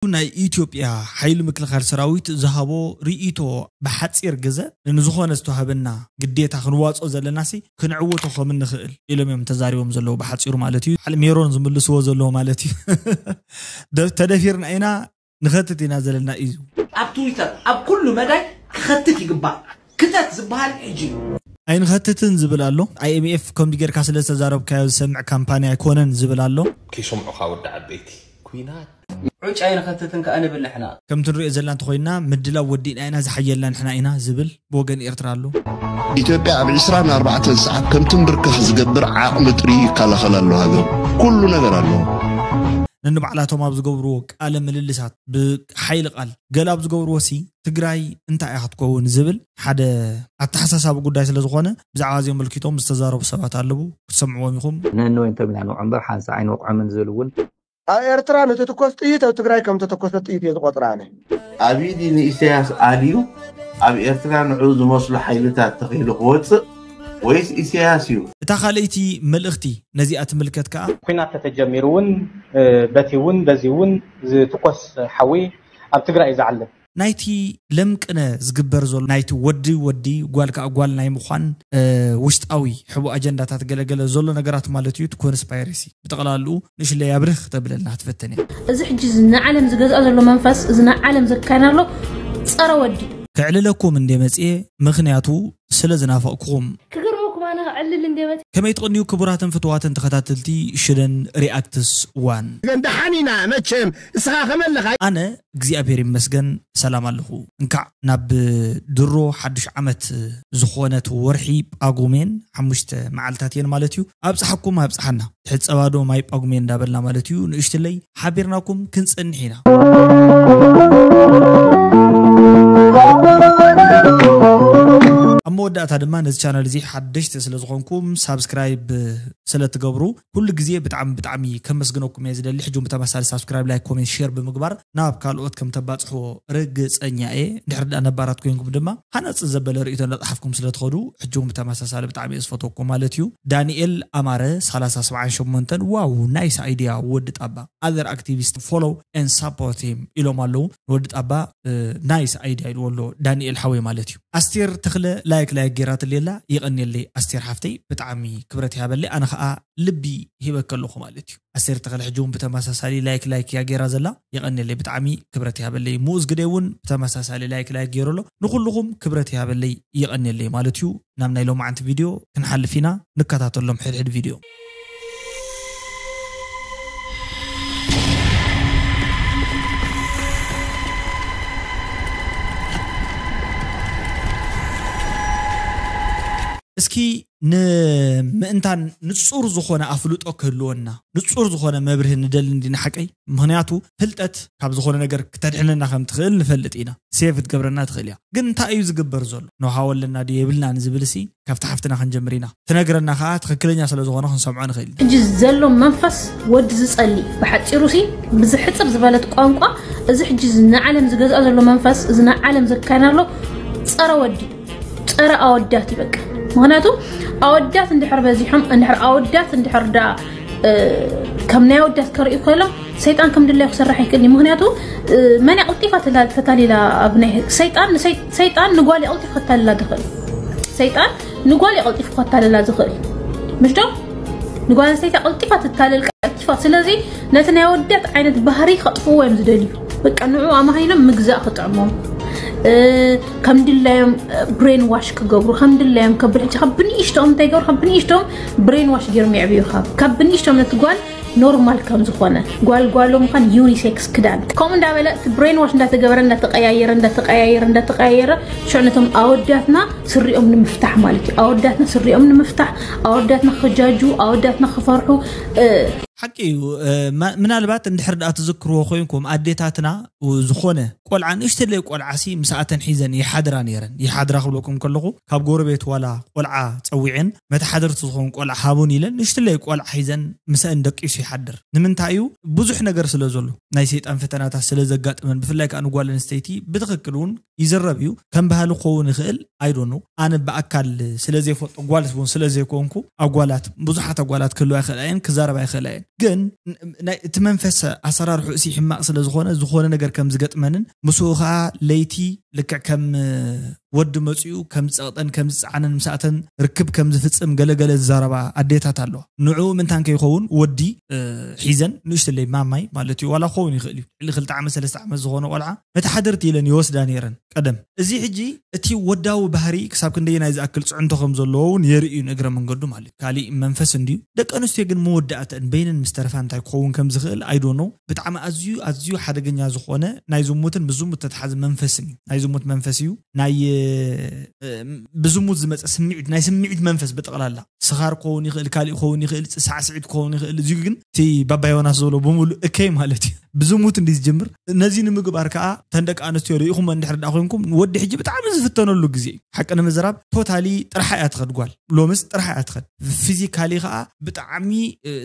ናይ ኢትዮጵያ ሓይሊ ምክልኻል ሰራዊት ዝሃቦ ርእይቶ ብሓፂር ግዘ ንዝኾነ ዝተዋህበና ግዴታ ክንዋፅኦ ዘለናሲ ክንዕወቶ ከም እንኽእል ኢሎም እዮም ተዛሪቦም ዘለዉ። ብሓፂሩ ማለት እዩ። በዓል ሜሮን ዝምልስዎ ዘለዉ ማለት እዩ። ደ- ተደፊርና ኢና ንኸትት ኢና ዘለና እዩ። ኣብ ትዊተር ኣብ ኩሉ መዳይ ክኸትት ይግባእ። ክተት ዝበሃል ሕጂ እዩ። ኣይንኸትትን ዝብል ኣሎ። ኣይኤምኤፍ ከምዚ ጌርካ ስለ ዝተዛረብካዮ ዝሰምዕ ካምፓኒ ኣይኮነን ዝብል ኣሎ። ከይሰምዑኻ ወዲ ዓበይቲ ኩናት ዑጭ ኣይንኸትትን ከኣ ንብል ንሕና። ከምቲ ንሪኦ ዘለና እንተኮይና ምድላው ወዲእና ኢና ዝሓየልና ንሕና ኢና ዝብል ብወገን ኤርትራ ኣሎ። ኢትዮጵያ ኣብ ዕስራን ኣርባዕተን ሰዓት ከም ትንብርከኽ ዝገብር ዓቕሚ ጥርዩ ይከላኸል ኣሎ። ሃገር ኩሉ ነገር ኣለዎ። ነንባዕላቶም ኣብ ዝገብርዎ ቃለ ምልልሳት ብሓይሊ ቃል ገለ ኣብ ዝገብርዎ ሲ ትግራይ እንታይ እያ ክትከውን ዝብል ሓደ ኣተሓሳሳቢ ጉዳይ ስለ ዝኾነ ብዛዕባ እዚኦም መልኪቶም ዝተዛረቡ ሰባት ኣለዉ። ክትሰምዕዎም ኢኹም። ነንወይንቶም ኢና ንውዖ እምበር ሓንሳእ ኣይንወቕዖምን ዝብል እውን ኣብ ኤርትራ ንትትኮስ ጥይት ኣብ ትግራይ ከም ተተኮሰ ጥይት እየ ዝቆፅራ ኣነ። ኣቢዲ ንኢሳያስ ኣልዩ ኣብ ኤርትራ ንዑ ዝመስሉ ሓይልታት ተኺሉ ክወፅእ ወይስ ኢሳያስ እዩ? እታ ካልኣይቲ መልእኽቲ ነዚኣ ትምልከት ከኣ ኲናት ተተጀሚሩ እውን በቲ እውን በዚ እውን ዝትኮስ ሓዊ ኣብ ትግራይ እዩ ዝዓልብ። ናይቲ ለምቅነ ዝግበር ዘሎ ናይቲ ወዲ ወዲ ጓል ከዓ ጓል ናይ ምዃን ውሽጣዊ ሕቡ ኣጀንዳታት ገለገለ ዘሎ ነገራት ማለት እዩ። ኮንስፓይረሲ ብጠቕላልኡ ንእሽለይ ኣብርህ ክተብለልና ክትፈተን እያ። እዚ ሕጂ ንዓለም ዝገዝኣ ዘሎ መንፈስ፣ እዚ ንዓለም ዘካይና ኣሎ ጸረ ወዲ። ከዕልለኩም እንደ መጽኤ ምኽንያቱ ስለ ዝናፈቕኩም። ክገርመኩም ኣነ ከዕልል እንደ መጽ ከመይ ትቕንዩ ክቡራትን ፍትዋትን ተኸታተልቲ ሽደን ሪኣክትስ ዋን። ግን ደሓን ኢና መቸም፣ እስኻ ከመለኻ? ኣነ እግዚኣብሔር ይመስገን ሰላም ኣለኹ። እንካዕ ናብ ድሮ ሓዱሽ ዓመት ዝኾነት ወርሒ ጳጉሜን ሓሙሽተ መዓልታት እየን ማለት እዩ። ኣብፅሓኩም ኣብፅሓና። ትሕፀባዶ ማይ ጳጉሜን እንዳበልና ማለት እዩ። ንእሽትለይ ሓቢርናኩም ክንፀንሕ ኢና። ኣብ መወዳእታ ድማ ነዚ ቻናል እዚ ሓደሽቲ ስለ ዝኾንኩም ሳብስክራይብ ስለ ትገብሩ ኩሉ ግዜ ብጣዕሚ ብጣዕሚ ከመስግነኩም እየ ዝደሊ። ሕጂ እውን ብተመሳሳሊ ሳብስክራይብ፣ ላይክ፣ ኮሜንት፣ ሼር ብምግባር ናብ ካልኦት ከም ተባፅሕዎ ርግፀኛ እየ። እንድሕር ደኣ ነባራት ኮይንኩም ድማ ሃናፂ ዘበለ ርእይቶ እንዳፅሓፍኩም ስለ ትኸዱ ሕጂ እውን ብተመሳሳሊ ብጣዕሚ እየ ዝፈትወኩም ማለት እዩ። ዳንኤል ኣማረ ሰላሳ ሰብዓን ሸሞንተን ዋው ናይስ ኣይድያ ወዲ ጣባ። Other activist follow and support him ኢሎም ኣለዉ። ንወዲ ጣባ ናይስ ኣይድያ ኢልዎ ኣሎ ዳንኤል ሓወይ ማለት እዩ። ኣስቴር ተኽለ ላይክ ላይክ ጌራትለይ ኣላ። የቐንየለይ ኣስቴር ሓፍተይ ብጣዕሚ ክብረት ይሃበለይ። ኣነ ኸኣ ልቢ ሂበኪ ኣለኹ ማለት እዩ። ኣስቴር ተኽለ ሕጂ እውን ብተመሳሳሊ ላይክ ላይክ እያ ጌራ ዘላ። የቐንየለይ ብጣዕሚ ክብረት ይሃበለይ። ምኡዝ ግደ እውን ብተመሳሳሊ ላይክ ላይክ ጌሩ ኣሎ። ንኹልኹም ክብረት ይሃበለይ የቐንየለይ ማለት እዩ። ናብ ናይ ሎማዓንቲ ቪድዮ ክንሓልፍ ኢና። ንከታተሎም ሕድሕድ ቪድዮ። እስኪ ንምእንታን ንጹር ዝኾነ ኣፍልጦ ክህልወና ንጹር ዝኾነ መብርሂ ንደሊ እንዲና ሓቀይ። ምኽንያቱ ፍልጠት ካብ ዝኾነ ነገር ክተድሕነና ከም ትኽእል ንፈልጥ ኢና። ሴቭ ክትገብረና ትኽእል እያ። ግን እንታይ እዩ ዝግበር ዘሎ? ንውሃቦ ኣለና ድዩ የብልናን ዝብል ሲ ካብቲ ሓፍትና ክንጀምር ኢና። ትነግረና ከዓ ትኽክለኛ ስለ ዝኾነ ክንሰምዖ ንኽእል ኢና። ሕጂ ዘሎ መንፈስ ወዲ ዝጸሊ ብሓጺሩ ሲ ብዝሕጽር ዝበለት ቋንቋ እዚ ሕጂ እዚ ንዓለም ዝገዝኣ ዘሎ መንፈስ እዚ ንዓለም ዘካይና ኣሎ ጸረ ወዲ ጸረ ኣወዳት እዩ በቃ። ምኽንያቱ ኣወዳት እንድሕር በዚሖም እንድሕር ኣወዳት እንድሕር ዳ ከም ናይ ኣወዳት ከርእዩ ኮይሎም ሰይጣን ከም ድላዩ ክሰርሕ ኣይክእልን እዩ። ምኽንያቱ መን እያ ቀልጢፋ ተታሊላ ኣብ ናይ ሰይጣን ንሰይ- ሰይጣን ንጓል እያ ቀልጢፉ ከታልላ ዝኽእል። ሰይጣን ንጓል እያ ቀልጢፉ ከታልላ ዝኽእል ምሽ ዶ? ንጓል ኣንስተይቲ ቀልጢፋ ትታለል ቀልጢፋ። ስለዚ ነቲ ናይ ኣወዳት ዓይነት ባህሪ ከጥፍዎ እዮም ዝደልዩ። በቃ ንዑ ኣማሂኖም ምግዛእ ክጥዕሞም እ፣ ከም ድላዮም ብሬን ዋሽ ክገብሩ ከም ድላዮም ከብል ሕጂ ካብ ብንእሽቶም እንታይ ገብሩ ካብ ብንእሽቶም ብሬን ዋሽ ገይሮም የዕብዩኻ ካብ ብንእሽቶም ነቲ ጓል ኖርማል ከም ዝኾነ ጓል ጓሎ ምዃን ዩኒሴክስ ክዳን ከምኡ እንዳበለ እቲ ብሬን ዋሽ እንዳተገበረ እንዳተቀያየረ እንዳተቀያየረ እንዳተቀያየረ ሽዑ ነቶም ኣወዳትና ስሪኦም ንምፍታሕ ማለት እዩ ኣወዳትና ስሪኦም ንምፍታሕ ኣወዳትና ክጃጁ ኣወዳትና ክፈርሑ እ፣ ሓቂ እዩ። እ፣ ማ- ምናልባት እንድሕር ደኣ ትዝክርዎ ኮይንኩም ኣዴታትና ዝኾነ ቆልዓ ንእሽተለይ ቆልዓ ሲ ምስኣተን ሒዘን ይሓድራ ነይረን። ይሓድራ ክብለኩም ከለኹ ካብ ጎረቤት ዋላ ቆልዓ ፀዊዐን መተሓደርቲ ዝኾኑ ቆልዓ ሃቡን ኢለን ንእሽተለይ ቆልዓ ሒዘን ምስአን ደቂሱ ይሓድር። ንምንታይ እዩ? ብዙሕ ነገር ስለ ዘሎ ናይ ሰይጣን ፈተናታት ስለ ዘጋጥመን ብፍላይ ከዓ ንጓል ኣንስተይቲ ብትኽክል እውን ይዝረብ እዩ ከም ባህሊ ክኸውን ይኽእል ኣይዶኑ ኣነ ብኣካል ስለ ዘይፈልጦ ጓል እውን ስለ ዘይኮንኩ ኣጓላት ብዙሓት ኣጓላት ክህልዋ ይኽእላ እየን ክዛረባ ይኽእላ እየን ግን እቲ መንፈስ ኣሰራርሑ እሲ ሕማቕ ስለ ዝኾነ፣ ዝኾነ ነገር ከም ዝገጥመንን ምስኡ ከዓ ለይቲ ልክዕ ከም ወዲ መፅኡ ከም ዝፀቕጠን ከም ዝፀዓነን ምሳእተን ርክብ ከም ዝፍፅም ገለገለ ዝዛረባ ኣዴታት ኣለዋ። ንዕኡ ምንታን ከይኸውን ወዲ ሒዘን ንእሽተለይ ማማይ ማለት እዩ፣ ዋላ ክኸውን ይኽእል እዩ፣ ልዕሊ ክልተ ዓመት ሰለስተ ዓመት ዝኾነ ቆልዓ መተሓደርቲ ኢለን ይወስዳ ነይረን ቀደም። እዚ ሕጂ እቲ ወዳዊ ባህሪ ክሳብ ክንደየናይ ዝኣክል ፅዕንቶ ከም ዘለዎ እውን የርኢ እዩ ንእግረ መንገዱ ማለት እዩ። ካሊእ መንፈስ እንድዩ። ደቂ ኣንስትዮ ግን መወዳእተን በይነን ምስ ተረፋ እንታይ ክኸውን ከም ዝኽእል ኣይዶኖ። ብጣዕሚ ኣዝዩ ኣዝዩ ሓደገኛ ዝኾነ ናይ ዝሙትን ብዝሙት ተተሓዘ መንፈስን እዩ። ናይ ዝሙት መንፈስ እዩ። ናይ ብዝሙት ዝመፀ ስምዒት፣ ናይ ስምዒት መንፈስ ብጠቕላላ ስኻር ክኸውን ይኽእል፣ ካሊእ ክኸውን ይኽእል፣ ሳዕስዒት ክኸውን ይኽእል። እዚ ግን እቲ ባባ ዮናስ ዝበሎ ብምሉእ እከይ ማለት እዩ። ብዝሙት እንዲ ዝጅምር። ነዚ ንምግባር ከዓ ተን ደቂ ኣንስትዮ ርኢኹም እንድሕር ዳ ኮይንኩም፣ ወዲ ሕጂ ብጣዕሚ ዝፍተነሉ ግዜ እዩ። ሓቂ ንምዝራብ ቶታሊ ጥርሓ እያ ትኸድ ጓል። ሎምስ ጥርሓ እያ ትኸድ። ፊዚካሊ ከዓ ብጣዕሚ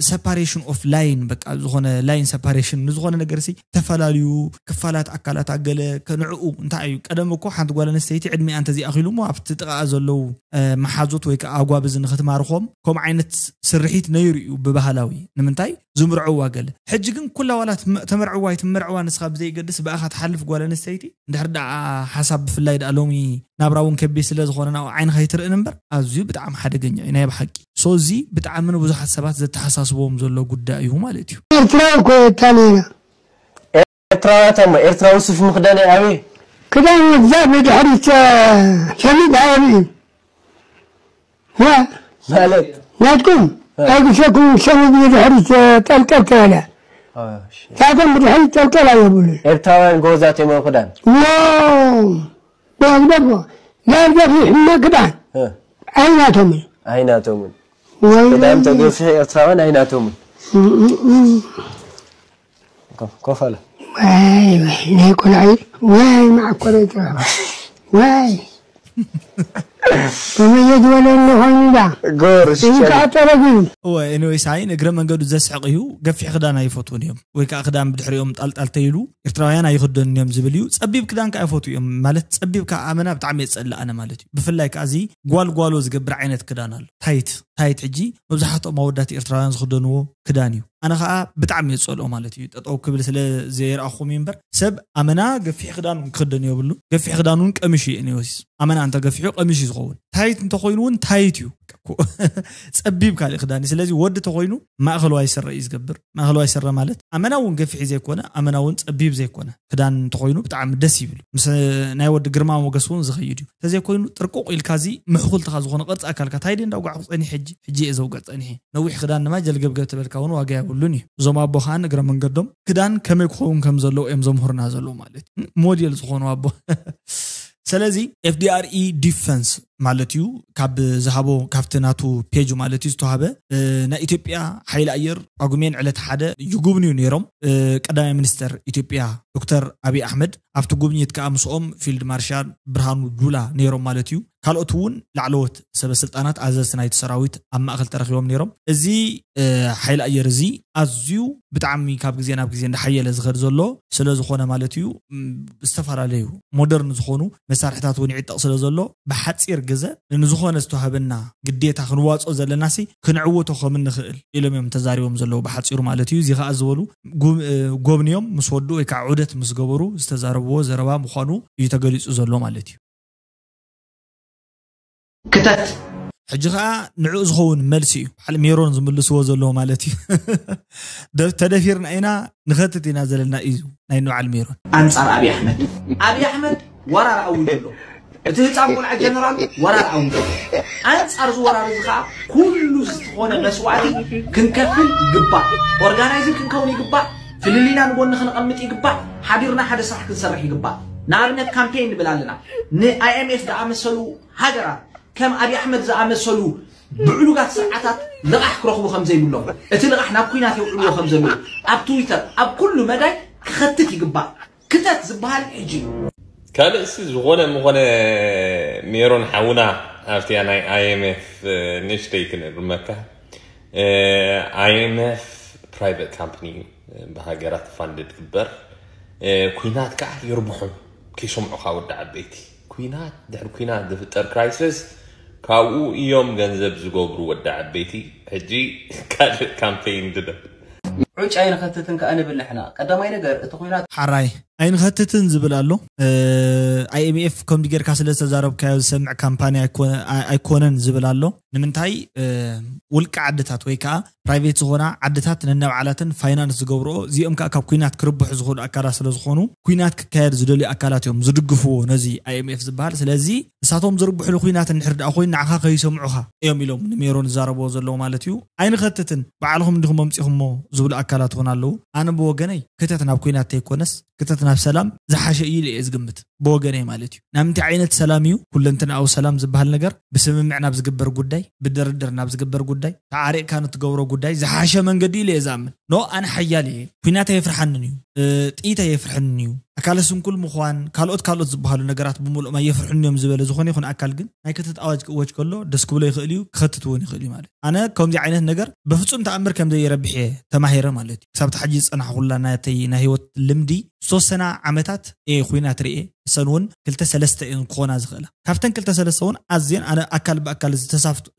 ሰፓሬሽን ኦፍ ላይን፣ በቃ ዝኾነ ላይን ሰፓሬሽን ንዝኾነ ነገር ሲ ተፈላለዩ ክፋላት ኣካላት ኣገለ ከንዕኡ እንታይ እዩ። ቀደም እኮ ሓንቲ ጓል ኣንስተይቲ ዕድሚኣ እንተዚኣኺሉ እሞ ኣብቲ ጥቓኣ ዘለዉ መሓዙት ወይ ከዓ ኣጓብዝ ንክትማርኾም ከም ዓይነት ስርሒት ነይሩ እዩ ብባህላዊ። ንምንታይ ዝምርዕዋ ገለ። ሕጂ ግን ኩላ ዋላ ተመርዕዋ ይትመርዕዋ ንስኻ ብዘይገድስ ብኣኻ ትሓልፍ ጓል ኣንስተይቲ እንድሕር ደኣ ሓሳብ ብፍላይ ደኣ ሎሚ ናብራ እውን ከቢድ ስለ ዝኾነ ናብኡ ዓይንኻ ይትርእን እምበር ኣዝዩ ብጣዕሚ ሓደገኛ እዩ ናይ ብሓቂ። ሶ እዚ ብጣዕሚ ንብዙሓት ሰባት ዘተሓሳስቦም ዘሎ ጉዳይ እዩ ማለት እዩ። ኤርትራዊ እኮ የታለና። ኤርትራውያት እሞ ኤርትራዊ ሱፍ ምኽዳን ኣበይ? ክዳን ወዛ ብድሕሪት ሰሚድ ኣየርኢ ዋ ማለት ናትኩም ኣይግሰኩም ሰሚድ ብድሕሪት ጠልጠል ተበለ ታቶም ብድሕሪት ጠልጠል ኣየብሉ ኤርትራውያን ጎበዛት እዮም ክዳን ዋ በግደቦ ዳርጋ ፊሕማ ክዳን ኣይናቶምን ኣይናቶምን ወይ ክዳን ተገፊሑ ኤርትራውያን ኣይናቶምን ኮፍ ኣለ ዋይ ዋይ ናይ ቆልዓ እዩ ዋይ ማዕኮረ ይጥራ ዋይ ብመየ ዝበለ እንኾይኑ ዳ ጎር ይቃጠለ ግን እወ ኤኒዌይስ ኣይ ንእግረ መንገዱ ዘስሕቕ እዩ። ገፊሕ ክዳን ኣይፈትውን እዮም ወይ ከዓ ክዳን ብድሕሪኦም ጣልጣል ተይሉ ኤርትራውያን ኣይኽደኑን እዮም ዝብል እዩ። ፀቢብ ክዳን ከዓ ይፈትዉ እዮም ማለት ፀቢብ ከዓ ኣመና ብጣዕሚ የፀልእ ኣነ ማለት እዩ። ብፍላይ ከዓ እዚ ጓልጓሎ ዝገብር ዓይነት ክዳን ኣሎ ታይት ታይት ሕጂ መብዛሕትኦም ኣወዳት ኤርትራውያን ዝኽደንዎ ክዳን እዩ። ኣነ ከዓ ብጣዕሚ የፀልኦ ማለት እዩ። ጠጠው ክብል ስለ ዘይረኣኹም እዩ እምበር ሰብ ኣመና ገፊሕ ክዳን ክኽደን የብሉ። ገፊሕ ክዳን እውን ቀሚሽ እዩ ኤኒዌይስ ኣመና እንተ ገፊሑ ቀሚሽ እዩ ዝኸውን። ታይት እንተኮይኑ እውን ታይት እዩ። ጸቢብ ካልእ ክዳን እዩ። ስለዚ ወዲ ተኮይኑ ማእኸልዋይ ስረ እዩ ዝገብር። ማእኸልዋይ ስረ ማለት ኣመና እውን ገፊሕ ዘይኮነ ኣመና እውን ጸቢብ ዘይኮነ ክዳን እንተኮይኑ ብጣዕሚ ደስ ይብል እዩ። ምስ ናይ ወዲ ግርማ ሞገስ እውን ዝኸይድ እዩ። ተዘይኮይኑ ጥርቁቕ ኢልካ እዚ ምሕኹልትኻ ዝኾነ ቅርፂ ኣካልካ ታይ ድየ እንዳውጋዕኩ ፀኒሐ ሕጂ ሕጂ እየ ዘውግዕ ፀኒሐ። ነዊሕ ክዳን ድማ ጀልገብገብ ተበልካ እውን ዋጋ የብሉን እዩ። እዞም ኣቦ ከዓ ንእግረ መንገዶም ክዳን ከመይ ክኸውን ከም ዘለዎ እዮም ዘምህሩና ዘለዉ ማለት እዩ። ሞዴል ዝኾኑ ኣቦ ስለዚ ኤፍዲኣርኢ ዲፈንስ ማለት እዩ ካብ ዝሃቦ ካብቲ ናቱ ፔጅ ማለት እዩ ዝተዋሃበ ናይ ኢትዮጵያ ሓይሊ ኣየር ጳጉሜን ዕለት ሓደ ይጉብንዩ ነይሮም። ቀዳማይ ሚኒስተር ኢትዮጵያ ዶክተር ኣብይ ኣሕመድ ኣብቲ ጉብኝት ከዓ ምስኦም ፊልድ ማርሻል ብርሃኑ ጁላ ነይሮም ማለት እዩ። ካልኦት እውን ላዕለዎት ሰበስልጣናት ኣዘዝቲ ናይቲ ሰራዊት ኣብ ማእኸል ተረኺቦም ነይሮም። እዚ ሓይሊ ኣየር እዚ ኣዝዩ ብጣዕሚ ካብ ግዜ ናብ ግዜ እንዳሓየለ ዝኸድ ዘሎ ስለ ዝኾነ ማለት እዩ ዝተፈላለዩ ሞደርን ዝኾኑ መሳርሕታት እውን ይዕጠቕ ስለ ዘሎ ብሓፂር ግዘ ንዝኾነ ዝተዋህበና ግዴታ ክንዋፅኦ ዘለና ሲ ክንዕውቶ ከም እንኽእል ኢሎም እዮም ተዛሪቦም ዘለዉ ብሓፂሩ ማለት እዩ። እዚ ከዓ ዝበሉ ጎብንዮም ምስ ወዱ ወይ ከዓ ዑደት ምስ ገበሩ ዝተዛረብዎ ዘረባ ምዃኑ እዩ ተገሊፁ ዘሎ ማለት እዩ። ክተት ሕጂ ከዓ ንዕኡ ዝኸውን መልሲ እዩ በዓል ሜሮን ዝምልስዎ ዘለዎ ማለት እዩ። ተደፊርና ኢና ንኸትት ኢና ዘለና እዩ ናይ ንበዓል ሜሮን። ኣንጻር ኣብይ ኣሕመድ ኣብይ ኣሕመድ ወራር ኣዊጁ ኣሎ። እቲ ህፃን ቆልዓ ጀነራል ወራር ኣዊጁ ኣሎ። ኣንጻር እዚ ወራር እዚ ከዓ ኩሉ ዝኾነ መስዋእቲ ክንከፍል ይግባእ። ኦርጋናይዝድ ክንከውን ይግባእ። ፍልልይና ንጎኒ ክንቐምጥ ይግባእ። ሓቢርና ሓደ ስራሕ ክንሰርሕ ይግባእ። ንኣብነት ካምፔን ንብል ኣለና። ንኣይኤምኤፍ ዝኣመሰሉ ሃገራት ከም ኣብይ ኣሕመድ ዝኣመሰሉ ብዕሉጋት ስርዓታት ልቓሕ ክረኽቡ ከም ዘይብሎም እቲ ልቓሕ ናብ ኩናት የውዕልዎ ከም ዘለዉ ኣብ ትዊተር ኣብ ኩሉ መዳይ ክኸትት ይግባእ። ክተት ዝበሃል ሕጂ እዩ። ካልእ ሲ ዝኾነ ምኾነ ሜሮን ሓውና ኣብቲ ናይ ኣይኤምኤፍ ንእሽተይ ክንእርመካ ኣይኤምኤፍ ፕራይቨት ካምፕኒ እዩ ብሃገራት ፋንድድ ግበር ኩናት ከዓ ይርብሖም ከይሰምዑኻ ወዲ ዓበይቲ ኩናት ድሕሪ ኩናት ዝፍጠር ክራይስስ ካብኡ እዮም ገንዘብ ዝገብሩ ወዲ ዓበይቲ ሕጂ ካልእ ካምፔይን ድደ ዕጭ ኣይንኸትትን ከኣ ንብል ንሕና። ቀዳማይ ነገር እቲ ኲናት ሓራይ ኣይንኸትትን ዝብል ኣሎ። ኣይኤምኤፍ ከምዚ ጌርካ ስለ ዝተዛረብካዮ ዝሰምዕ ካምፓኒ ኣይኮነን ዝብል ኣሎ። ንምንታይ? ውልቂ ዓድታት ወይ ከዓ ፕራይቬት ዝኾና ዓድታት ነናባዕላተን ፋይናንስ ዝገብርኦ፣ እዚኦም ከዓ ካብ ኲናት ክርብሑ ዝኽእሉ ኣካላት ስለ ዝኾኑ፣ ኲናት ክካየድ ዝደልዩ ኣካላት እዮም ዝድግፍዎ ነዚ ኣይኤምኤፍ ዝበሃል። ስለዚ ንሳቶም ዝርብሕሉ ኲናት እንድሕር ደኣ ኮይኑ ንዓኻ ከይሰምዑኻ እዮም ኢሎም ንሜሮን ዝዛረብዎ ዘለዉ ማለት እዩ። ኣይንኸትትን፣ ባዕልኹም እንዲኹም ኣምፂኹሞ ዝብሉ ኣካላት እውን ኣለዉ። ኣነ ብወገነይ ክተት ናብ ኲናት ተይኮነስ ክተት ናብ ሰላም ዝሓሸ እዩ ኢለ እየ ዝግምት፣ ብወገነይ ማለት እዩ። ናብ ምንታይ ዓይነት ሰላም እዩ? ኩለንትናዊ ሰላም ዝበሃል ነገር ብስምምዕ ናብ ዝግበር ጉዳይ፣ ብድርድር ናብ ዝግበር ጉዳይ፣ ተዓሪቕካ ንትገብሮ ጉዳይ ዝሓሸ መንገዲ ኢለ እየ ዝኣምን። ኖ፣ ኣነ ሓያል እየ፣ ኲናት ኣየፍርሓንን እዩ፣ ጥይት ኣየፍርሐንን እዩ። ኣካለ ስንኩል ምዃን፣ ካልኦት ካልኦት ዝበሃሉ ነገራት ብምልኦም ኣየፍርሑን እዮም ዝበለ ዝኾነ ይኹን ኣካል ግን ናይ ክተት ኣዋጅ ክእወጅ ከሎ ደስ ክብሎ ይኽእል እዩ፣ ክኸትት እውን ይኽእል እዩ ማለት። ኣነ ከምዚ ዓይነት ነገር በፍጹም ተኣምር ከም ዘይረብሕ እየ ተማሂረ ማለት እዩ። ክሳብ እቲ ሕጂ ዝጸናሕኩላ ናተይ ናይ ህይወት ልምዲ ዝተወሰና ዓመታት እየ ኲናት ርእየ። እሰን እውን ክልተ ሰለስተ እየን ክኾና ዝኽእላ። ካብተን ክልተ ሰለስተ እውን ኣዝየን ኣነ ኣካል ብኣካል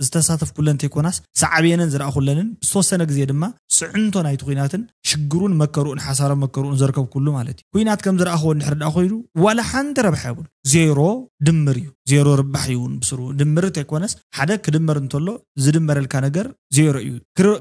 ዝተሳፍኩለን ተይኮናስ ዝዓበየንን ዝረኣኹለንን፣ ዝተወሰነ ግዜ ድማ ፅዕንቶ ናይቲ ኲናትን ሽግሩን መከርኡን ሓሳረ መከርኡን ዘርከብኩሉ ማለት እዩ። ኲናት ከም ዝረኣኽዎ እንድሕር ደኣ ኮይኑ ዋላ ሓንቲ ረብሓ የብሉ። ዜሮ ድምር እዩ። ዜሮ ርባሕ እዩ እውን ብስሩ። ድምር እንተይኮነስ ሓደ ክድመር እንተሎ ዝድመረልካ ነገር ዜሮ እዩ።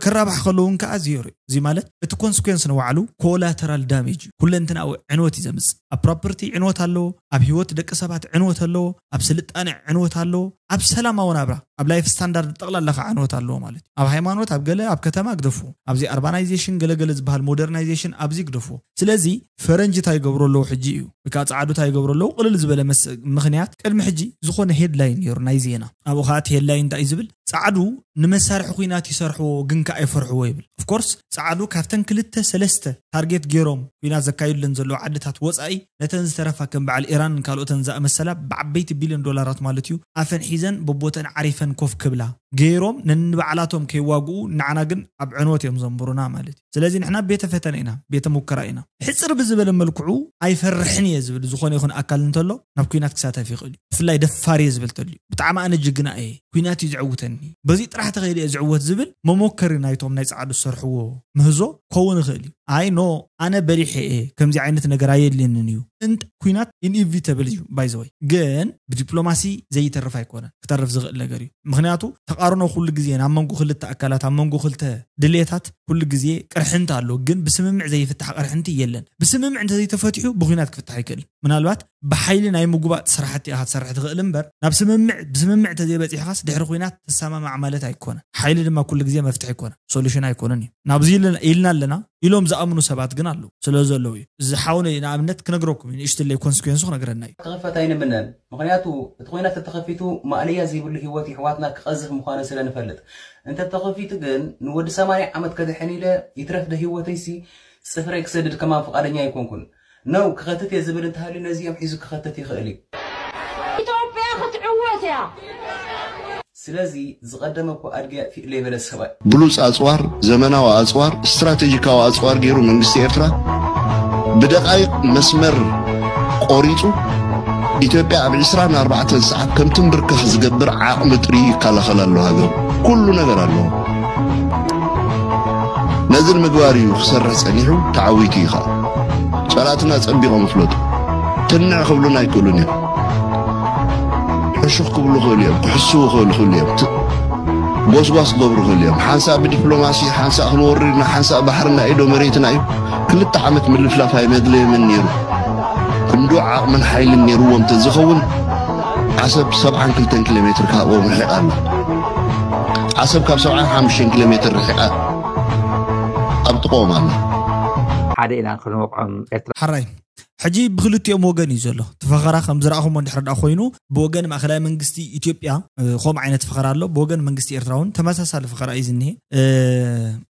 ክራባሕ ከለውን ከዓ ዜሮ እዩ። እዚ ማለት እቲ ኮንስኩንስ ንባዕሉ ኮላተራል ዳሜጅ እዩ። ኩለንትናዊ ዕንወት እዩ ዘምፅእ። ኣብ ፕሮፐርቲ ዕንወት ኣለዎ፣ ኣብ ህይወት ደቂ ሰባት ዕንወት ኣለዎ፣ ኣብ ስልጣነ ዕንወት ኣለዎ፣ ኣብ ሰላማዊ ናብራ፣ ኣብ ላይፍ ስታንዳርድ ጠቕላላ ከዓ ዕንወት ኣለዎ ማለት እዩ። ኣብ ሃይማኖት፣ ኣብ ገለ፣ ኣብ ከተማ ግደፍዎ፣ ኣብዚ ኣርባናይዜሽን ገለገለ ዝበሃል ሞደርናይዜሽን ኣብዚ ግደፍዎ። ስለዚ ፈረንጂ እንታይ ይገብሮ ኣለዉ ሕጂ እዩ፣ ወይ ከዓ ፃዕዱ እንታይ ይገብሮ ኣለዉ? ቅልል ዝበለ መስ- ምኽንያት ቅድሚ ሕጂ ዝኾነ ሄድላይን ነይሩ ናይ ዜና። ኣብኡ ከዓ እቲ ሄድላይን እንታይ እዩ ዝብል? ፃዕዱ ንመሳርሒ ኲናት ይሰርሕዎ ግን ከዓ ይፈርሕዎ ይብል። ኦፍኮርስ ፃዕዱ ካብተን ክልተ ሰለስተ ታርጌት ገይሮም ኲናት ዘካይዱለን ዘለዉ ዓድታት ወፃኢ ነተን ዝተረፋ ከም በዓል ኢራንን ካልኦተን ዝኣመሰላ ብዓበይቲ ቢልዮን ዶላራት ማለት እዩ ኣፈን ሒዘን በቦተን ዓሪፈን ኮፍ ክብላ ገይሮም ነንባዕላቶም ከይዋግኡ ንዓና ግን ኣብ ዕንወት እዮም ዘንብሩና ማለት እዩ። ስለዚ ንሕና ቤተ ፈተነ ኢና፣ ቤተ ሙከራ ኢና። ሕፅር ብዝበለ መልክዑ ኣይፈርሕን እየ ዝብል ዝኾነ ይኹን ኣካል እንተሎ ናብ ኲናት ክሳተፍ ይኽእል እዩ። ብፍላይ ደፋር እየ ዝብል ተልዩ ብጣዕሚ ኣነ ጅግና እየ፣ ኲናት እዩ ዘዕውተኒ፣ በዚ ጥራሕ ተኸይደ እየ ዝዕወት ዝብል መሞከሪ ናይቶም ናይ ፃዕዱ ዝሰርሕዎ ምህዞ ክኸውን ይኽእል እዩ። ኣይ ኖ ኣነ በሊሐ እየ፣ ከምዚ ዓይነት ነገር ኣየድልየንን እዩ። እንተ ኲናት ኢንኢቪተብል እዩ ባይዘወይ፣ ግን ብዲፕሎማሲ ዘይተርፍ ኣይኮነን፣ ክተርፍ ዝኽእል ነገር እዩ። ምክንያቱ ተቃርኖ ኩሉ ግዜ ናብ መንጎ ክልተ ኣካላት፣ ኣብ መንጎ ክልተ ድሌታት ኩሉ ግዜ ቅርሕንቲ ኣሎ፣ ግን ብስምምዕ ዘይፍታሕ ቅርሕንቲ የለን። ብስምምዕ እንተዘይተፈቲሑ ብኲናት ክፍታሕ ኣይክእልን። ምናልባት ብሓይሊ ናይ ምጉባጥ ስራሕቲ ኢኻ ትሰርሕ ትኽእል እምበር ናብ ስምምዕ ብስምምዕ እንተዘይበፂሕኻስ ድሕሪ ኲናት ትሰማማዕ ማለት ኣይኮነን። ሓይሊ ድማ ኩሉ ግዜ መፍትሒ ኣይኮነን፣ ሶሉሽን ኣይኮነን እዩ። ናብዚ ኢልና ኣለና ኢሎም ዝኣምኑ ሰባት ግን ኣለዉ፣ ስለ ዘለዉ እዩ። እዚ ሓውነ ንኣብነት ክነግረኩም እዩ፣ ንእሽትለይ ኮንስኩንሱ ክነግረና እዩ። ክኽፈት ኣይንምነን። ምኽንያቱ እቲ ኲናት ተተኸፊቱ ማእለያ ዘይብሉ ህይወት ይሕዋትና ክቐዝፍ ምዃኑ ስለ ንፈልጥ፣ እንተተኸፊቱ ግን ንወዲ ሰማንያ ዓመት ከድሕን ኢለ ይትረፍ ዶ ህይወተይሲ ጽፍረይ ክሰድድ ከማን ፍቓደኛ ኣይኮንኩን። ነው ክኸትት እየ ዝብል እንተሃልዩ ነዚኦም ሒዙ ክኸትት ይኽእል እዩ። ኢትዮጵያ ክትዕወት እያ። ስለዚ ዝቐደመ እኮ ኣድጊ ኣጥፊእለይ በለ ሰብኣይ። ብሉጽ ኣጽዋር፣ ዘመናዊ ኣጽዋር፣ ስትራቴጂካዊ ኣጽዋር ገይሩ መንግስቲ ኤርትራ ብደቃይቕ መስመር ቆሪጹ ኢትዮጵያ ኣብ ዕስራን ኣርባዕተን ሰዓት ከም ትንብርከኽ ዝገብር ዓቕሚ ጥርዩ ይከላኸል ኣሎ ሃገሩ። ኩሉ ነገር ኣለዎ። ነዚ ንምግባር እዩ ክሰርሕ ጸኒሑ፣ ተዓዊቱ እዩ ኸኣ። ጸላእትና ጸቢቖም ይፍለጡ። ትንዕ ክብሉና ኣይክእሉን እዮም። ሕሹኽ ክብሉ ይኽእሉ እዮም፣ ክሕስዉ ይኽእሉ ይኽእሉ እዮም። ት- ጎስጓስ ክገብሩ ይኽእሉ እዮም። ሓንሳእ ብዲፕሎማሲ፣ ሓንሳእ ክንወርድና፣ ሓንሳእ ባሕርና እዩ ዶ መሬትና እዩ። ክልተ ዓመት ምልፍላፍ ኣይመድለየምን ነይሩ። ክንዱ ዓቕምን ሓይልን ነይርዎም ተዝኸውን ዓሰብ ሰብዓን ክልተን ኪሎ ሜትር ካብኦም ርሒቓ ኣላ። ዓሰብ ካብ ሰብዓን ሓሙሽተን ኪሎ ሜትር ርሒቓ ኣብ ጥቕኦም ኣላ። ሓደ ኢና ክንወቕዖም ኤርትራ ሓራይ ሕጂ ብክልቲኦም ወገን እዩ ዘሎ እቲ ፈኸራ። ከም ዝረኣኹሞ እንድሕር ደኣ ኮይኑ ብወገን ማእኸላይ መንግስቲ ኢትዮጵያ እ፣ ከምኡ ዓይነት ፈኸራ ኣሎ። ብወገን መንግስቲ ኤርትራ እውን ተመሳሳሊ ፈኸራ እዩ ዝኒሄ።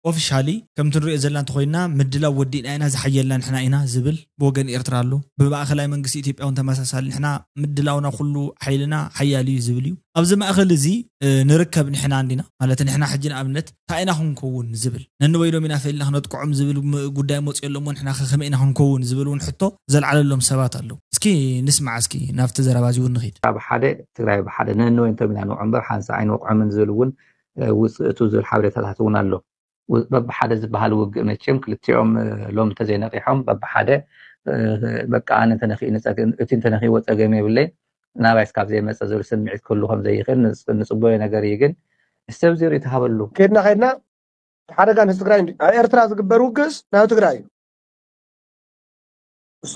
ኦፊሻሊ ከምቲ ንሪኦ ዘለና እንተኮይና ምድላው ወዲእና ኢና፣ ዝሓየልና ንሕና ኢና ዝብል ብወገን ኤርትራ ኣሎ። ብማእኸላይ መንግስቲ ኢትዮጵያ እውን ተመሳሳሊ ንሕና ምድላውና ኩሉ ሓይልና ሓያል እዩ ዝብል እዩ። ኣብዚ ማእኸል እዚ እ፣ ንርከብ ንሕና እንዲና ማለት ንሕና ሕጂ ንኣብነት እንታይ ኢና ክንከውን ዝብል ነንበይኖም ኢና ፈሊና ክነጥቅዖም ዝብል ም- ጉዳይ መፅኡ ኣለሞ ንሕና ከ ከመይ ኢና ክንከውን ዝብል እውን ሕቶ ዘልዓለሎም ሰባት ኣለዉ። እስኪ ንስማዕ እስኪ ናብቲ ዘረባ እዚ እውን ንኺድ። ኣብ ሓደ ትግራይ ብሓደ ነንወይ እንቶም ኢና ንውዖ እምበር ሓንሳ ኣይንወቅዖምን ዝብል እውን እ፣ ውፅእቱ ዝብል ሓበሬታታት እውን ኣሎ። በብሓደ ዝበሃል ውግእ መቸም ክልቲኦም ሎም እንተዘይነቂሖም በብሓደ በቃ ኣነ እንተነኺእኒ ጸገም እቲ እንተነኺእዎ ጸገም የብለይ ናባይ እስካብ ዘይመጸ ዝብል ስምዒት ክህሉ ከም ዘይኽእል ንጽበዮ ነገር እዩ። ግን እስቲ ኣብዚ ርእይቶ ሃበሉ። ከድና ከድና ሓደጋ ንህዝቢ ትግራይ እንዲ ኣብ ኤርትራ ዝግበር ውግእስ ናብ ትግራይ እዩ። እሶ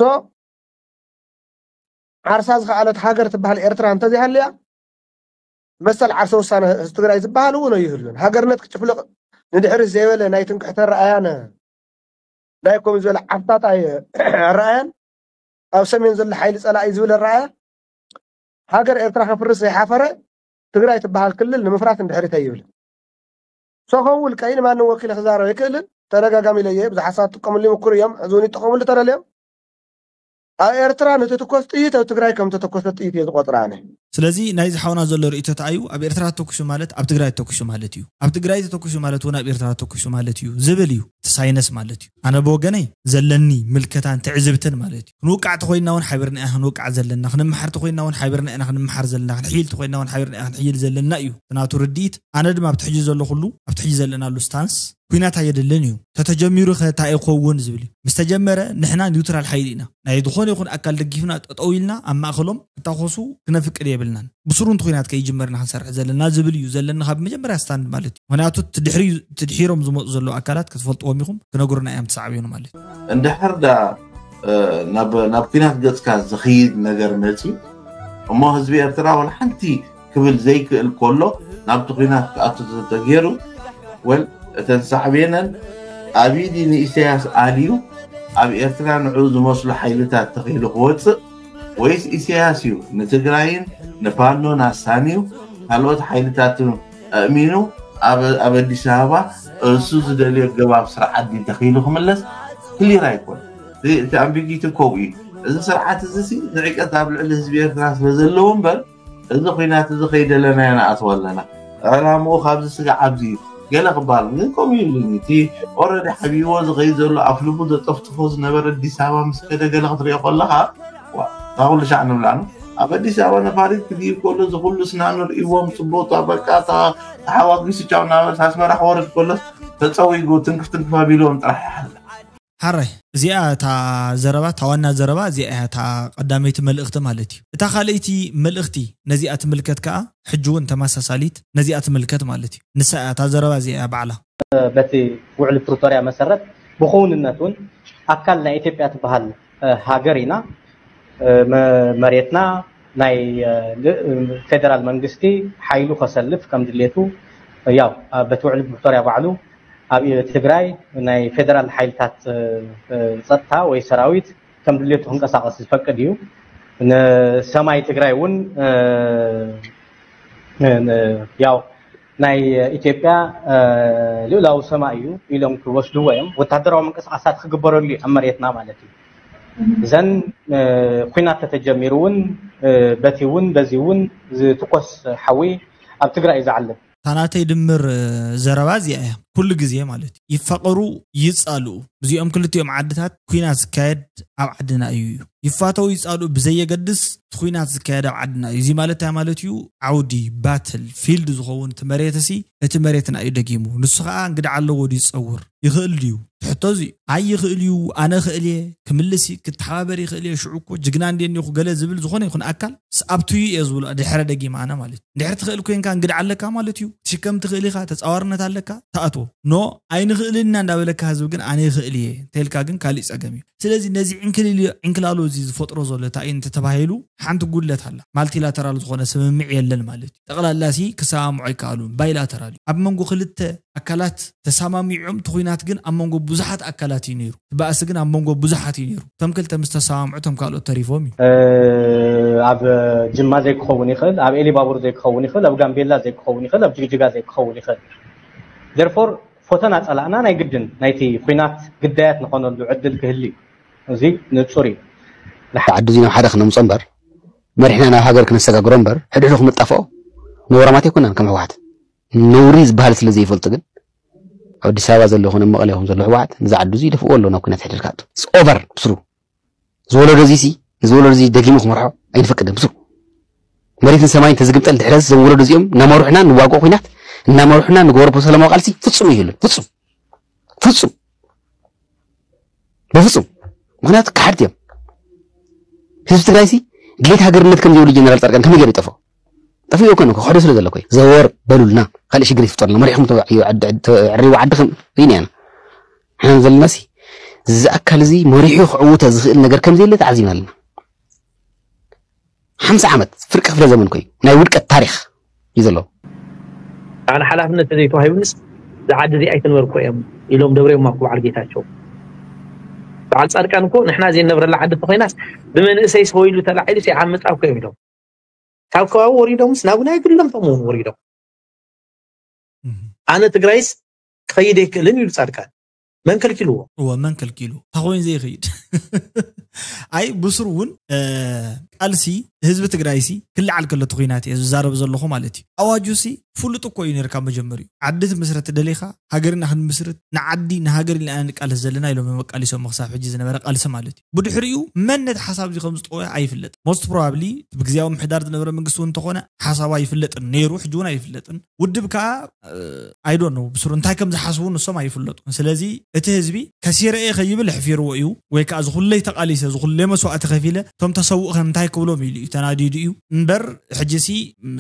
ዓርሳ ዝኸኣለት ሃገር ትበሃል ኤርትራ እንተዘይሃልያ መሰል ዓርሰ ውሳነ ህዝቢ ትግራይ ዝበሃል እውን ኣይህሉን። ሃገርነት ክጭፍልቕ ንድሕሪት ዘይበለ ናይ ትምክሕቲ ኣረኣያን ናይ ኮም ዝበለ ዓፍታት ኣረኣያን ኣብ ሰሜን ዘሎ ሓይሊ ፀላኢ ዝብል ኣረኣያ ሃገር ኤርትራ ከፍርስ ዘይሓፈረ ትግራይ ትበሃል ክልል ንምፍራስ እንድሕሪት ኣይብልን። ሶ ከም ውልቀይ ንማንም ወኪለ ክዛረብ ኣይክእልን። ተደጋጋሚ ኢለየ ብዙሓት ሰባት ጥቀምሉ ይምክሩ እዮም። ሕዚ እውን ይጠቐምሉ ተደልዮም ኣብ ኤርትራ ንትትኮስ ጥይት ኣብ ትግራይ ከም ተተኮሰ ጥይት እየ ዝቆፅራ ኣነ። ስለዚ ናይዚ ሓውና ዘሎ ርእይቶ ተኣዩ ኣብ ኤርትራ ተተኩሱ ማለት ኣብ ትግራይ ተተኩሱ ማለት እዩ። ኣብ ትግራይ ተተኩሱ ማለት እውን ኣብ ኤርትራ ተተኩሱ ማለት እዩ ዝብል እዩ እቲ ሳይነስ ማለት እዩ። ኣነ ብወገነይ ዘለኒ ምልከታን ትዕዝብትን ማለት እዩ። ክንውቃዕ ተኮይንና እውን ሓቢርና ኢና ክንውቃዕ ዘለና፣ ክንመሓር ተኮይንና እውን ሓቢርና ኢና ክንመሓር ዘለና፣ ክንሕይል ተኮይንና እውን ሓቢርና ኢና ክንሕይል ዘለና እዩ እቲ ናቱ ርድኢት። ኣነ ድማ ኣብቲ ሕጂ ዘለኹሉ ኣብቲ ሕጂ ዘለናሉ ስታንስ ኩናት ኣየድልን እዩ። ተተጀሚሩ ከ እንታይ ይኸውን ዝብል እዩ። ምስ ተጀመረ ንሕና ኒውትራል ሓይሊ ኢና። ናይ ዝኾነ ይኹን ኣካል ደጊፍና ጠጠው ኢልና ኣብ ማእኸሎም ክታኾሱ ክነፍቅድ የብልናን። ብስሩ እንተ ኩናት ከይጅመርና ክንሰርሕ ዘለና ዝብል እዩ ዘለኒ ካብ መጀመርያ ስታንድ ማለት እዩ። ምክንያቱ ትድሒሮም ዝመፁ ዘለዉ ኣካላት ክትፈልጥዎም ኢኹም ክነግሩና እዮም ተሳዕቤኑ ማለት እዩ። እንድሕር ዳ ናብ ኩናት ገፅካ ዝኽይድ ነገር መፂ እሞ ህዝቢ ኤርትራ ዋላ ሓንቲ ክብል ዘይክእል ከሎ ናብቲ ኲናት ክኣቱ ተተገይሩ ወል እተን ሳዕቤነን ኣቢዲ ንኢሳያስ ኣልዩ ኣብ ኤርትራ ንዕኡ ዝመስሉ ሓይልታት ተኺሉ ክወፅእ ወይስ ኢሳያስ እዩ ንትግራይን ንፋኖን ኣሳንዩ ካልኦት ሓይልታትን ኣእሚኑ ኣብ ኣዲስ ኣበባ እሱ ዝደልዮ ገባብ ስርዓት ተኺሉ ክምለስ ክሊር ኣይኮን። እቲ ኣምቢጊቲ ከምኡ እዩ። እዚ ስርዓት እዚ ንዕቀት ኣብ ልዕሊ ህዝቢ ኤርትራ ስለዘለዎ እምበር እዚ ኹናት እዚ ከይደለናዮ ንኣትዎ ኣለና። ዕላምኡ ካብዚ ስጋዕ ኣብዚ እዩ። ገለ ክበሃል ግን ከምኡ ይብሉኒ። እቲ ኦረዲ ሓቢዎ ዝኸይድ ዘሎ ኣፍልቡ ዘጠፍጥፎ ዝነበረ ኣዲስ ኣበባ ምስ ከደ ገለ ክትሪኦ ከለኻ ዋ እታ ኩሉ ሻዕ ንብላ ነው። ኣብ ኣዲስ ኣበባ ነፋሪት ክድይብ ከሎ እዚ ኩሉ ስና ንርእይዎም ጽቡቕ በቃ ተሓዋጊሱ ቻው እናበለ ኣስመራ ክወርድ ከሎስ ተጸዊጉ ትንክፍ ትንክፍ ኣቢልዎም ጥራሕ ይሓልፍ። ሓራይ እዚኣ እታ ዘረባ እታ ዋና ዘረባ እዚኣ እያ እታ ቀዳመይቲ መልእኽቲ ማለት እዩ። እታ ካልኣይቲ መልእኽቲ ነዚኣ ትምልከት ከኣ ሕጂ እውን ተመሳሳሊት ነዚኣ ትምልከት ማለት እዩ። ንሳ እያ እታ ዘረባ እዚኣ እያ ባዕላ። በቲ ውዕሊ ፕሪቶርያ መሰረት ብክውንነት እውን ኣካል ናይ ኢትዮጵያ ትበሃል ሃገር ኢና። መሬትና ናይ ፌደራል መንግስቲ ሓይሉ ከሰልፍ ከም ድሌቱ ያው በቲ ውዕሊ ፕሪቶርያ ባዕሉ ኣብ ትግራይ ናይ ፌደራል ሓይልታት ፀጥታ ወይ ሰራዊት ከም ድሌቱ ክንቀሳቀስ ዝፈቅድ እዩ። ንሰማይ ትግራይ እውን ያው ናይ ኢትዮጵያ ልኡላዊ ሰማይ እዩ ኢሎም ክወስድዎ እዮም። ወታደራዊ ምንቅስቃሳት ክግበረሉ እዩ ኣብ መሬትና ማለት እዩ። እዘን ኩናት ተተጀሚሩ እውን በቲ እውን በዚ እውን ዝትኮስ ሓዊ ኣብ ትግራይ እዩ ዝዓልብ። ታናተይ ድምር ዘረባ እዚኣ እያ ኩሉ ግዜ ማለት እዩ። ይፋቀሩ ይጻልኡ። እዚኦም ክልቲኦም ዓድታት ኩናት ዝካየድ ኣብ ዓድና እዩ እዩ። ይፋተው ይጻልኡ ብዘየገድስ እቲ ኩናት ዝካየድ ኣብ ዓድና እዩ። እዚ ማለት እንታይ ማለት እዩ? ዓውዲ ባትል ፊልድ ዝኸውን እቲ መሬት እሲ እቲ መሬትና እዩ ደጊሙ። ንሱ ከዓ እንግዳ ኣለዎ ድዩ ዝጸውር ይኽእል ድዩ? ትሕቶ እዚ ኣይ ይኽእል እዩ ኣነ ክእል እየ ክምልስ ክትሓባበር ይኽእል እየ ሽዑ እኮ ጅግና እንደ እኒኹ ገለ ዝብል ዝኾነ ይኹን ኣካል ኣብትዩ እየ ዝብሎ ድሕረ ደጊም ኣነ ማለት እዩ። እንድሕር ትኽእል ኮንካ እንግዳ ኣለካ ማለት እዩ። ትሽከም ትኽእል ኢኻ ተፃዋርነት ኣለካ ተኣትዎ ኖ ኣይንኽእልን ኢና እንዳበለካ ህዝቢ ግን ኣነ ይኽእል እየ እንተልካ ግን ካሊእ ፀገም እዩ። ስለዚ ነዚ ዕንክልሎ እዚ ዝፈጥሮ ዘሎ እንታይ እዩ እንተተባሂሉ ሓንቲ ጉድለት ኣላ። ማልቲላተራል ዝኾነ ስምምዕ የለን ማለት እዩ። ጠቕላላ ሲ ክሰማምዑ ኣይከኣሉን። ባይላተራል እዩ። ኣብ መንጎ ክልተ ኣካላት ተሰማሚዖም እቲ ኹናት ግን ኣብ መንጎ ብዙሓት ኣካላት እዩ ነይሩ። እቲ ባእሲ ግን ኣብ መንጎ ብዙሓት እዩ ነይሩ። እቶም ክልተ ምስ ተሰማምዑ እቶም ካልኦት ተሪፎም እዩ። ኣብ ጅማ ዘይክኸውን ይኽእል፣ ኣብ ኤሊባቡር ዘይክኸውን ይኽእል፣ ኣብ ጋምቤላ ዘይክኸውን ይኽእል፣ ኣብ ጅግጅጋ ዘይክኸውን ይኽእል። Therefore ፎተና ጸላእና ናይ ግድን ናይቲ ኹናት ግዳያት ንኾነሉ ዕድል ክህሉ እዩ። እዚ ንጹር እዩ። ዓዲ እዚ ናብ ሓደ ክነምጾ እምበር መሪሕና ናብ ሃገር ክነሰጋግሮ እምበር ሕድሕዱ ክንጣፍኦ ነውራማት ኣይኮናን ከም ህወሓት ነውሪ ዝበሃል ስለ ዘይፈልጡ ግን ኣብ ኣዲስ ኣበባ ዘሎ ይኹን ኣብ መቐለ ይኹን ዘሎ ህወሓት ነዚ ዓዲ እዚ ይደፍእዎ ኣለዉ ናብ ኩናት ሕድር ክኣቱ ኦቨር ብስሩ ዝወለዶ እዚ ሲ ንዝወለዶ እዚ ደጊሙ ክመርሖ ኣይንፈቅድን ብስሩ መሬትን ሰማይን ተዝግምጠል ድሕረስ ዘም ወለዶ እዚኦም እናመሩሕና ንዋግኦ ኩናት እናመሩሕና ንገበሮ ሰላማዊ ቃልሲ ፍጹም ይህሉን ፍጹም ፍጹም፣ በፍጹም። ምክንያቱ ከሓድቲ እዮም። ህዝቢ ትግራይ ሲ ድሌት ሃገርነት ከም ዘይብሉ ጀነራል ፃድቃን ከመይ ገይሩ ይጠፍኦ? ጠፊኡ እኮ ነው። ከሕዶ ስለ ዘሎ እኮ እዩ። ዘወር በሉልና፣ ካልእ ሽግር ይፍጠርና። መሪሕኩም ተዕርይዎ ዓድኹም ኢናና። ሓን ዘለና ሲ እዚ ኣካል እዚ መሪሑ ክዕውቶ ዝኽእል ነገር ከም ዘየለ ተዓዚብና ኣለና። ሓምሳ ዓመት ፍርቂ ክፍለ ዘመን እኮ እዩ። ናይ ውድቀት ታሪኽ እዩ ዘሎ። ኣነ ሓላፍነት ዘይተዋሂቡንስ ዝዓዲ እዚ ኣይትንበር እኮ እዮም ኢሎም ደብረዮም እኮ በዓል ጌታቸው። በዓል ፃድቃን እኮ ንሕና ዘይነብረላ ዓዲ ተኮይናስ ብመንእሰይ ሰወይሉ ተላዒሉ ሲዓምፃ እኮ እዮም ኢሎም። ካብ ከባቢ ወሪዶምስ ናብ ናይ ግሎም ተምውን ወሪዶም። ኣነ ትግራይስ ክኸይድ ኣይክእልን ኢሉ ፃድቃን። መን ከልኪልዎ? እወ፣ መን ከልኪሉ? ተኮይን ዘይኸይድ። ኣይ፣ ብሱር እውን እ፣ ቃልሲ ህዝቢ ትግራይሲ ክልዓል ከሎ እቲ ኩናት እየ ዝዛረብ ዘለኹ ማለት እዩ። ኣዋጁሲ ፍሉጥ እኮ እዩ ነርካ መጀመሪኡ። ዓዲ ትምስረት ደሊኻ፣ ሃገርና ክንምስርት፣ ንዓዲ ንሃገር ኢልና ኢና ንቃለስ ዘለና ኢሎም እዮም ኣቃሊሶም ክሳብ ሕጂ ዝነበረ ቃልሲ ማለት እዩ። ብድሕሪኡ መን ነቲ ሓሳብ እዚ ከም ዝጠወየ ኣይፍለጥ። ሞስት ፕሮባብሊ ብግዜያዊ ምሕዳር ዝነበረ መንግስቲ እውን እንተኾነ ሓሳቡ ኣይፍለጥን ነይሩ፣ ሕጂ እውን ኣይፍለጥን። ውድብ ከዓ ኣይዶ ነው ብስሩ እንታይ ከም ዝሓስቡ ንሶም ኣይፍለጡ። ስለዚ እቲ ህዝቢ ከሲረ እየ ከይብል ኣሕፊርዎ እዩ፣ ወይ ከዓ ዝኩለይ ተቃሊሰ ዝኩለይ መስዋእቲ ከፊለ እቶም ተሰውእ ከ እንታይ ክብሎም ኢሉ እዩ ተናዲዱ እዩ እምበር፣ ሕጂሲ ም፣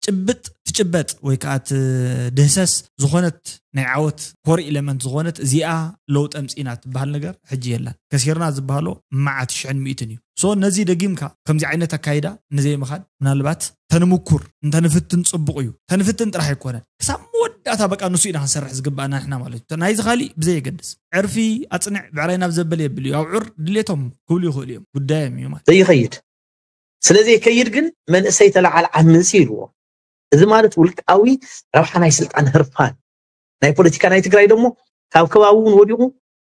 ጭብጥ ትጭበጥ ወይ ከዓ ትድህሰስ ዝኾነት ናይ ዓወት ኮር ኢለመንት ዝኾነት እዚኣ ለውጢ ኣምፂና ትበሃል ነገር ሕጂ የላን። ከሲርና ዝበሃሎ መዓት ሽሕን ሚእትን እዩ። ሶ ነዚ ደጊምካ ከምዚ ዓይነት ኣካይዳ ንዘይምኻድ ምናልባት ተንምኩር እንተንፍትን ፅቡቅ እዩ። ተንፍትን ጥራሕ ኣይኮነን፣ ክሳብ መወዳእታ በቃ ንሱ ኢና ክንሰርሕ ዝግባኣና ንሕና ማለት እዩ። ናይዚ ካሊእ ብዘይ የገድስ ዕርፊ ኣፅንዕ ብዕራይ ናብ ዘበለ የብል እዩ። ኣውዕር ድሌቶም ክብሉ ይኽእሉ እዮም፣ ጉዳዮም እዩ ማለት። ዘይኸይድ ስለዘይከይድ ግን መንእሰይ ተለዓል ዓምፅ ይልዎ። እዚ ማለት ውልቃዊ ረብሓ ናይ ስልጣን ህርፋን ናይ ፖለቲካ ናይ ትግራይ ደሞ ካብ ከባቢ እውን ወዲቑ።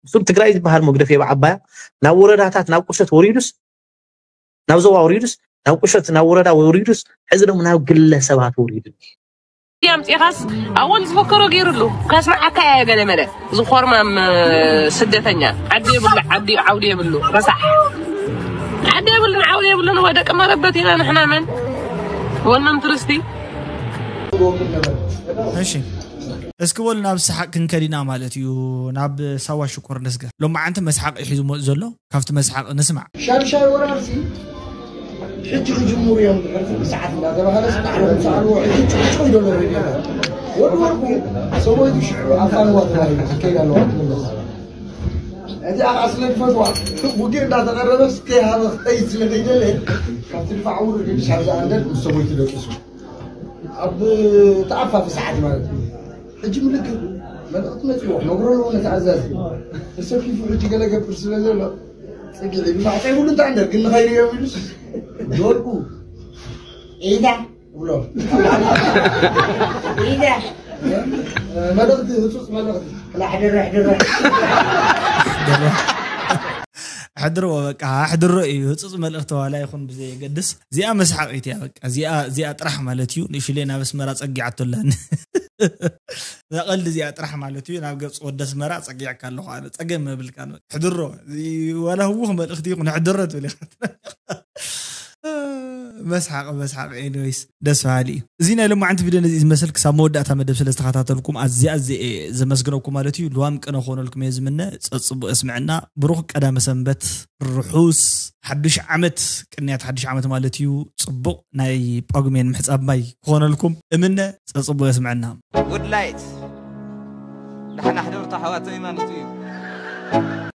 እሱም ትግራይ ዝበሃል መግደፍ የብ ዓባያ ናብ ወረዳታት ናብ ቁሸት ወሪዱስ ናብ ዞባ ወሪዱስ ናብ ቁሸት ናብ ወረዳ ወሪዱስ ሕዚ ደሞ ናብ ግለሰባት ወሪዱ። ኣምፂኻስ ኣወል ዝፈከሮ ገይሩሉ ከስምዓካ እያ። ገለ መለ ዝኮርማም ስደተኛ ዓዲ የብሉ ዓዲ ዓውዲ የብሉ ረሳሕ ዓዲ የብሉን ዓውዲ የብሉን። ወደቂ መረበት ኢና ንሕና መን ወነም ትርስቲ እሺ እስኪ በሉ ናብ ሰሓቅ ክንከድ ኢና ማለት እዩ። ናብ ሳዋ ሽኮር ነስገር ሎማዓንቲ መስሓቅ እዩ ሒዙ መፅእ ዘሎ። ካብቲ መስሓቅ ንስማዕ። ሻድሻይ ወራርሲ ሕጂ ክጅምሩ እዮም። ዕርፊ ብሰዓት እንዳተባሃለ ስጣዕሎም ሰኣልዎ። ሕጂ ጭቅጭቅ ይደሎ ሬድዮታት ወዲ ወርቁ ሰበይቱ ሽዑ ኣፋንዋ ተባሂሉ ክከይድ ኣለዋ ትምለስ። እዚኣ ከዓ ስለ ዝፈትዋ ውግእ እንዳተቐረበ ከይሃበ ክኸይድ ስለ ዘይደለ ካብቲ ድፋዕ ውርድ ኢሉ ሻብ ዝኣንደድ ምስ ሰበይቱ ደቂሱ ኣብ ተኣፋፊ ሰዓት ማለት እዩ። ሕጂ ምልክት መልእኽቲ መፂዎ ክነግሮ ኣለዎ ነቲ ኣዛዚ ተሰኪፉ ሕጂ ገለ ገብር ስለ ዘሎ ፅግዒ ብማዕፀ ይብሉ እንታይ እንደር ግን ንኸይርዮም ኢሉስ ዶልኩ ዒታ ብሎ ዒታ መልእኽቲ ህፁፅ መልእኽቲ ክላሕድረ ሕድረ ሕድርዎ በቃ ሕድሮ እዩ ህፁፅ መልእኽቲ ዋላ ይኹን ብዘየገድስ እዚኣ መስሓቂት እያ በቃ እዚኣ እዚኣ ጥራሕ ማለት እዩ ንእሽሌ ናብ ኣስመራ ፀጊዓቶላኒ እዛ ቀልዲ እዚኣ ጥራሕ ማለት እዩ ናብ ገፅ ወዲ ኣስመራ ፀጊዕካ ኣለኹ ኣነ ፀገም የብልካን በቃ ሕድሮ እዚ ዋላ ህዉኽ መልእኽቲ ይኹን ሕድሮ ትብል ኢኻ መስሓቂ መስሓቂ ኤኒወይስ ደስ በሃሊ እዩ እዚ ናይ ሎማዓንቲ ቪድዮ ነዚ ዝመስል ክሳብ መወዳእታ መደብ ስለ ዝተኸታተልኩም ኣዝየ ኣዝየ እየ ዘመስግነኩም ማለት እዩ ልዋም ቅነ ክኾነልኩም እየ ዝምነ ፀፅቡቅ የስምዐና ብሩክ ቀዳመ ሰንበት ርሑስ ሓዱሽ ዓመት ቅንያት ሓዱሽ ዓመት ማለት እዩ ፅቡቅ ናይ ጳጉሜን ምሕፃብ ማይ ክኾነልኩም እምነ ፀፅቡቅ የስምዐና ጉድላይት ዳሕና ሕደርቱ ኣሕዋተይ ማለት እዩ